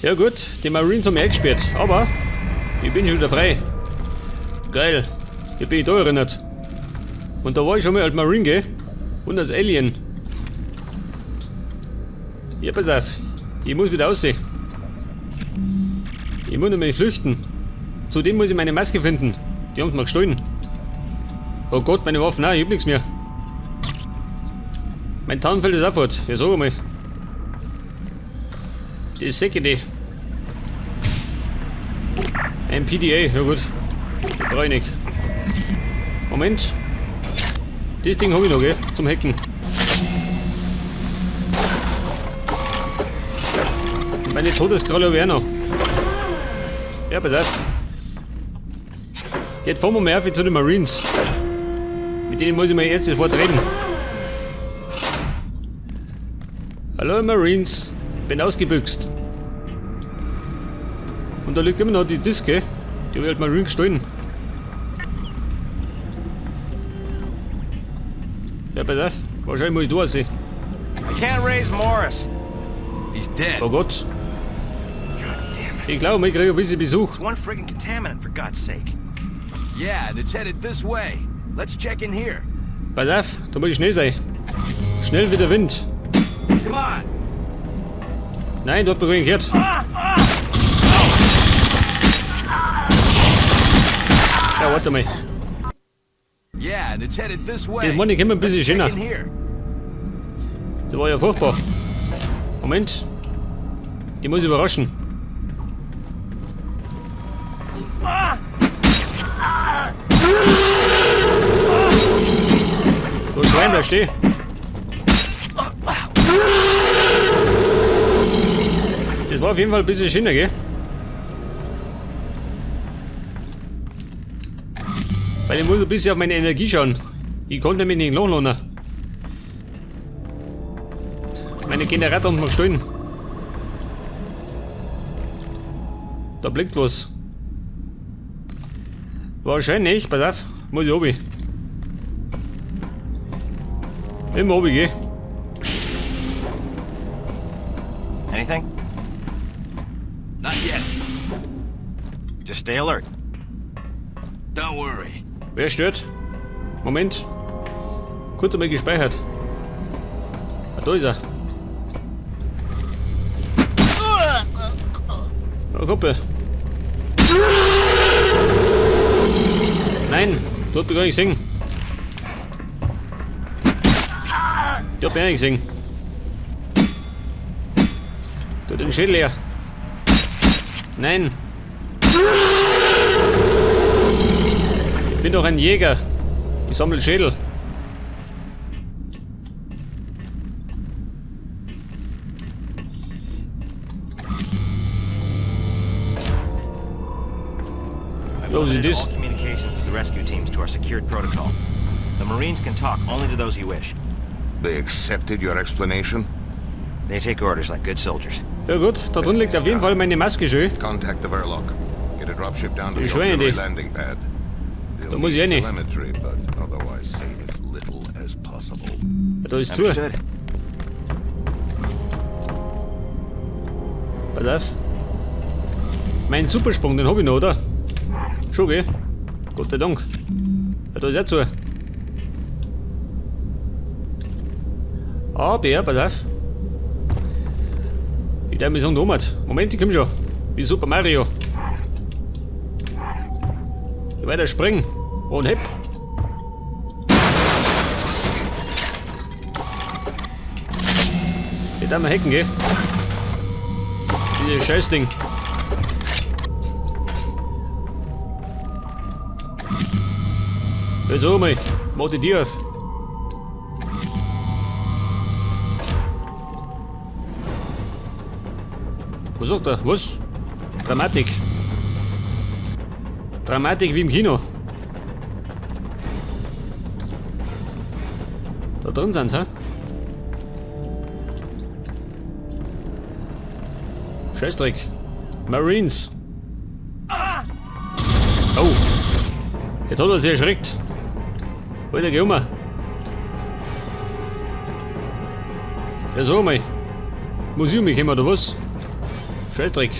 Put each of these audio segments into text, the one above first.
Ja gut, die Marines haben mich eingesperrt, aber ich bin schon wieder frei. Geil, ich bin da erinnert. Und da war ich schon mal als Marine, gell? Und als Alien. Ja, pass auf, ich muss wieder aussehen. Ich muss nämlich flüchten. Zudem muss ich meine Maske finden. Die haben sie mir gestohlen. Oh Gott, meine Waffen, nein, ich hab nichts mehr. Mein Tarnfeld ist auch fort. Ja, sag mal. Das säcke die. Ein PDA, ja gut. Das brauch ich nicht. Moment. Das Ding hab ich noch, gell? Zum Hacken. Meine Todeskralle hab ich auch noch. Ja, pass auf. Jetzt fahren wir mal auf zu den Marines. Mit denen muss ich mal jetzt das Wort reden. Hallo Marines. Bin ausgebüxt. Und da liegt immer noch die Diske. Die hab ich halt Marine gestohlen. Ja, pass auf. Wahrscheinlich muss ich da sein. I can't raise Morris. He's dead. Oh Gott. God damn it. Ich glaube, ich kriege ein bisschen Besuch. It's one friggin' contaminant, for God's sake. Yeah, and it's headed this way. Let's check in here. Pass auf, da muss ich schnell sein. Schnell wie der Wind. Come on. Nein, dort bin ich gehört. Ja, warte mal. Yeah, and it's headed this way. Das meine ich immer ein bisschen Let's check schöner. in here. Das war ja furchtbar. Moment. Die muss ich überraschen. Du Schwein, bleib stehen. Das war auf jeden Fall ein bisschen schöner, gell? Weil ich muss ein bisschen auf meine Energie schauen. Ich konnte nämlich nicht nachladen. Meine Generator haben mir gestohlen. Da blinkt was. Wahrscheinlich, pass auf, muss ich oben. Immer oben, gell? Anything? Not yet. Just stay alert. Don't worry. Wer stört? Moment. Kurz einmal gespeichert. Ah, da ist er. Oh, Kumpel. Nein, du hast mich gar nicht gesehen. Die hat mich auch nicht gesehen. Du den Schädel her. Nein. Ich bin doch ein Jäger. Ich sammle Schädel. I've Ja, was ist limited das? all communications with the rescue teams to our secured protocol. The Marines can talk only to those who wish. They accepted your explanation? They take orders like good soldiers. Ja gut, da drin liegt auf jeden Fall meine Maske schön. Contact the Verloc. Get a dropship down to Die the Schweine, auxiliary die. landing pad. They'll Da muss ich need rein. telemetry, but otherwise say as little as possible. Ja, da ist zu. Understood. Pass auf. Mein Supersprung, den hab ich noch, oder? Schon, gell? Gott sei Dank. Ja, da ist er zu. Aber, pass auf. Ich darf mich sagen, da Moment, ich komm schon. Wie Super Mario. Ich weiter springen. Und hepp. Ich darf mal hacken, gell? Dieses Scheißding. Jetzt sag mal, mach die Tür auf. Was sagt er? Was? Dramatik. Dramatik wie im Kino. Da drin sind sie, hä? Scheißdreck. Marines. Oh. Jetzt hat er sich erschreckt. Alter, geh um. Ja, sag mal. Muss ich um mich kommen, oder was? Scheißdreck.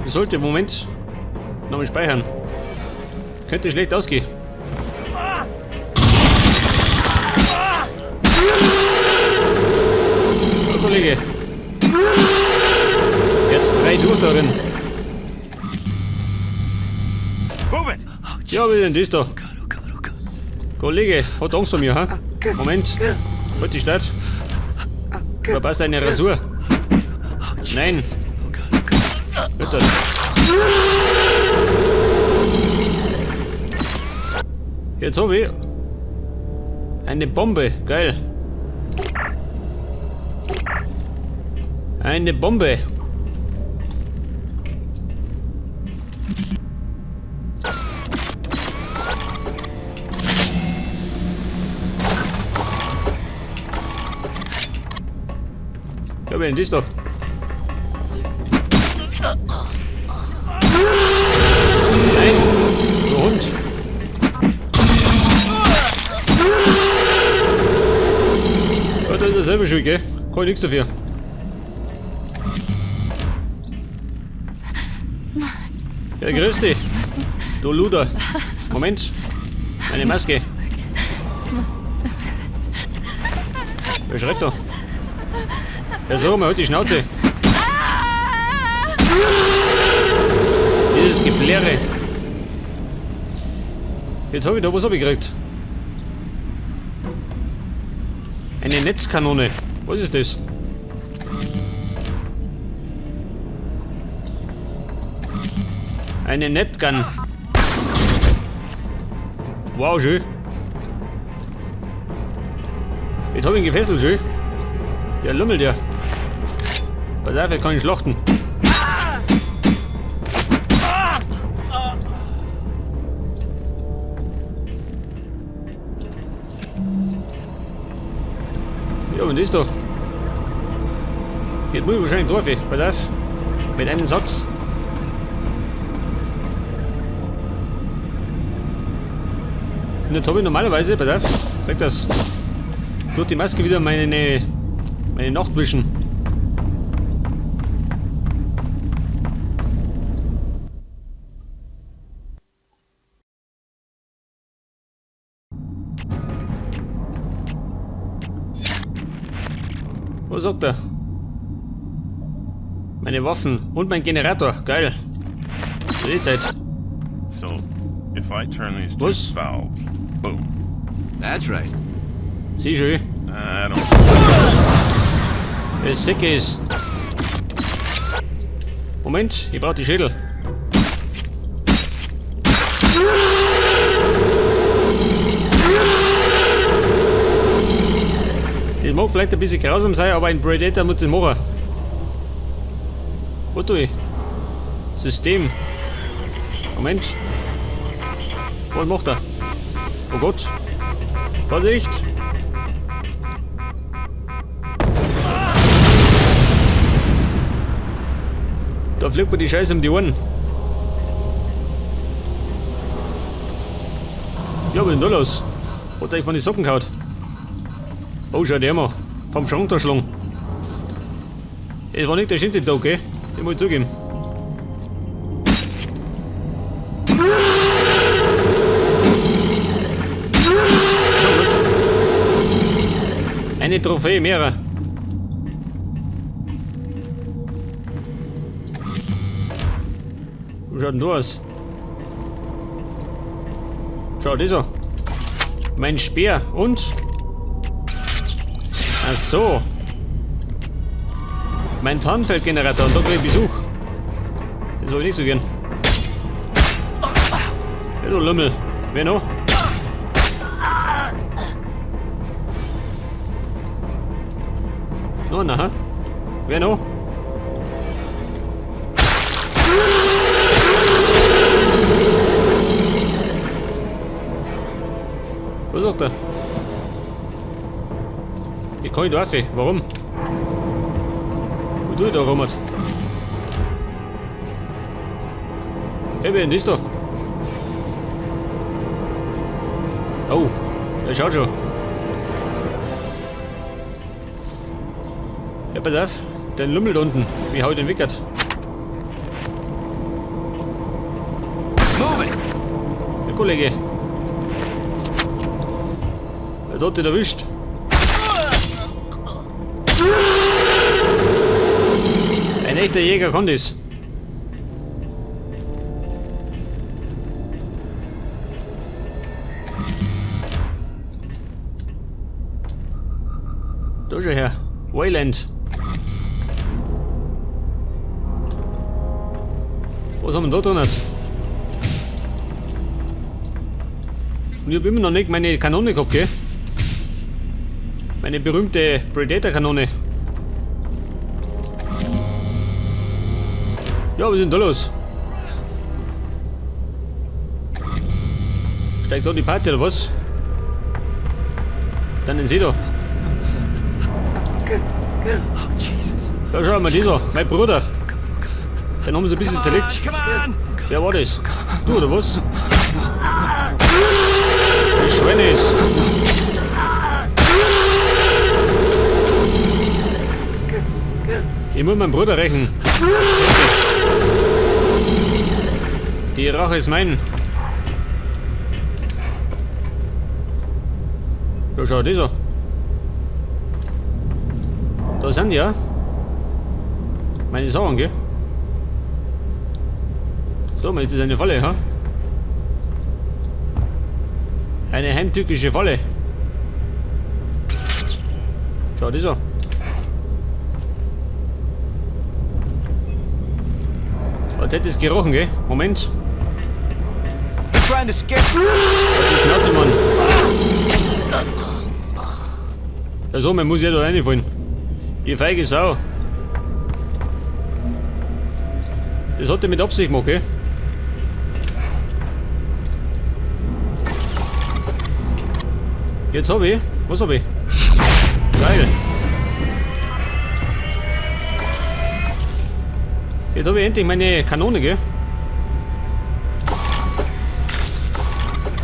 Ich sollte im Moment nochmal speichern. Könnte schlecht ausgehen. Oh, Kollege. Jetzt drei durch darin. Ja, wie denn das da? Kollege, hat Angst vor mir, ha? Moment. Halt die Stadt. Verpasst eine Rasur. Nein. Bitte. Jetzt hab ich eine Bombe. Geil. Eine Bombe. Ja, wer denn das da? Nein, du Hund. Ja, das ist dasselbe schuld, gell? Kann ich nichts dafür. Ja, grüß dich. Du Luder. Moment. Meine Maske. Wer schreit da? Ja, so, mal halt die Schnauze. Dieses Gebläre. Jetzt hab ich da, was hab ich gekriegt? Eine Netzkanone. Was ist das? Eine Netgun. Wow, schön. Jetzt hab ich ihn gefesselt, schön. Der lümmelt ja. Pass auf, jetzt kann ich schlachten. Ja, und das da? Jetzt muss ich wahrscheinlich durch, pass auf. Mit einem Satz. Und jetzt habe ich normalerweise, pass auf, krieg das. Durch die Maske wieder meine Nachtwischen. Was sagt er? Meine Waffen und mein Generator. Geil. Zeit. So, if I turn these two Was? valves, boom. That's right. Sieh schön. I don't. Es sick ist. Moment, ich brauch die Schädel. Das mag vielleicht ein bisschen grausam sein, aber ein Predator muss das machen. Was tue ich? System. Moment. Was macht er? Oh Gott. Vorsicht! Da fliegt mir die Scheiße um die Ohren. Ja, was ist denn da los? Hat er von den Socken gehauen? Oh, schau dir mal. Vom Schrank da schlagen. Es war nicht der schönste Tag, gell? Ich muss zugeben. Eine Trophäe mehrer. Wie schaut denn du aus? Schau das an. Mein Speer und? Ach so. Mein Tarnfeldgenerator und da krieg ich Besuch. Das hab ich nicht so gern. Ja, du Lümmel. Wer noch? Noch einer, hä? Wer noch? Was sagt er? Ich kann nicht rauf. Warum? Wo tue ich da rum? Hey, wer ist das da? Oh, der schaut schon. Ja, pass auf. Den Lümmel da unten. Wie hau ich den weggert? Move it. Der Kollege. Wer hat den erwischt? Ein echter Jäger kann das. Da schau her. Wayland. Was haben wir da drin? Und ich hab immer noch nicht meine Kanone gehabt, gell? Meine berühmte Predator-Kanone. Ja, was ist denn da los? Steigt da die Party oder was? Dann den See da. Da schau mal, dieser, mein Bruder. Den haben sie ein bisschen zerlegt. Come on. Wer war das? Du oder was? Die Schweine ist. Ich muss meinen Bruder rächen. Die Rache ist mein. Da schau, dieser. Da sind die ja. Meine Sachen, gell? So, mal ist das eine Falle, ha? Eine heimtückische Falle. Schau, das an. Was hätte es gerochen, gell? Moment. Trying to scare. Die Schnauze, Mann. Ja, so, man muss ja da reinfallen. Die feige Sau. Das hat er mit Absicht gemacht, gell? Jetzt hab ich. Was hab ich? Geil. Jetzt hab ich endlich meine Kanone, gell?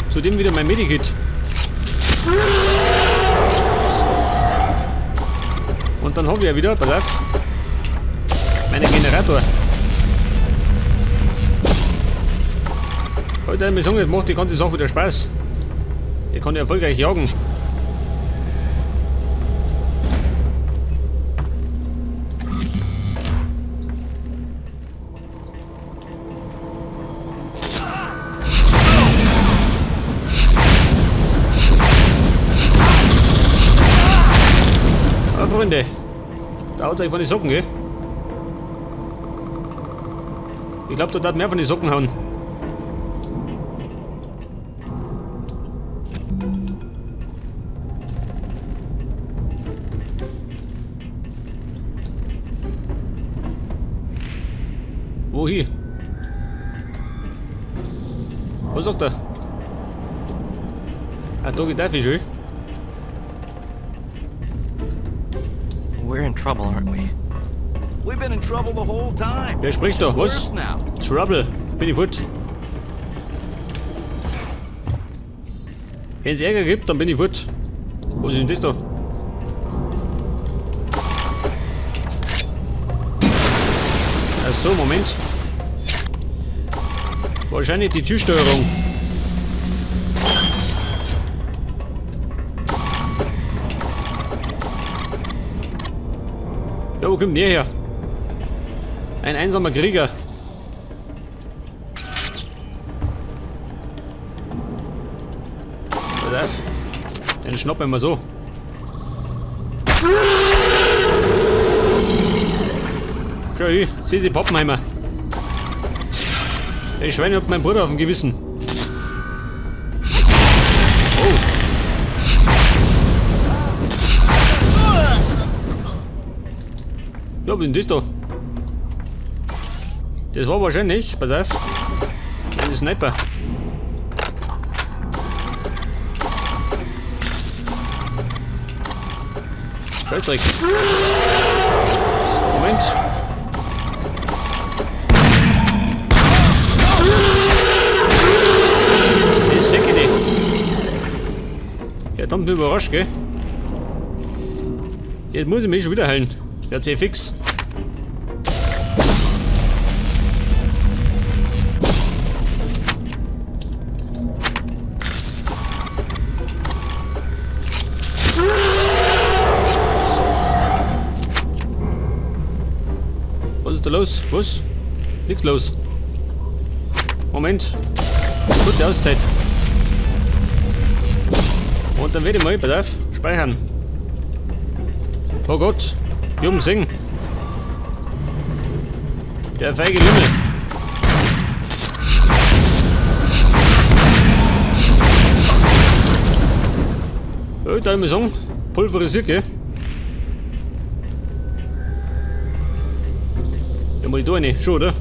Zudem wieder mein Medikit. Und dann hab ich ja wieder, pass auf, meinen Generator. Heute hat mir gesagt, macht die ganze Sache wieder Spaß. Ich kann ja erfolgreich jagen. Ah, Freunde, da haut's euch von den Socken, gell? Ich glaub, da darf mehr von den Socken hauen. Wohin? Was sagt er? Ah, da geht der schön. We're in trouble, aren't we? We've been in trouble the whole time. Wer spricht da? It's Was? worse now. Trouble. Bin ich fort. Wenn's Ärger gibt, dann bin ich fort. Was ist denn das da? Ach so, Moment. Wahrscheinlich die Türsteuerung. Ja, wo kommt der her? Ein einsamer Krieger. Pass auf. Den schnappen wir so. Schau hin, Sisi Pappenheimer. Der Schwein hat mein Bruder auf dem Gewissen. Oh. Ja, was ist denn das da? Das war wahrscheinlich, pass auf, ein Sniper. Scheißdreck. Moment. Ich sehe die. Ja, da hat mich überrascht, gell? Jetzt muss ich mich schon wieder heilen. Der C fix. los? Was? Nix los. Moment. Kurze Auszeit. Und dann werde ich mal, pass auf, speichern. Oh Gott, Jung sing. Der feige Lümmel. Ja, da ich mal sagen, pulverisiert, gell? Ja, mal da rein, schon, oder?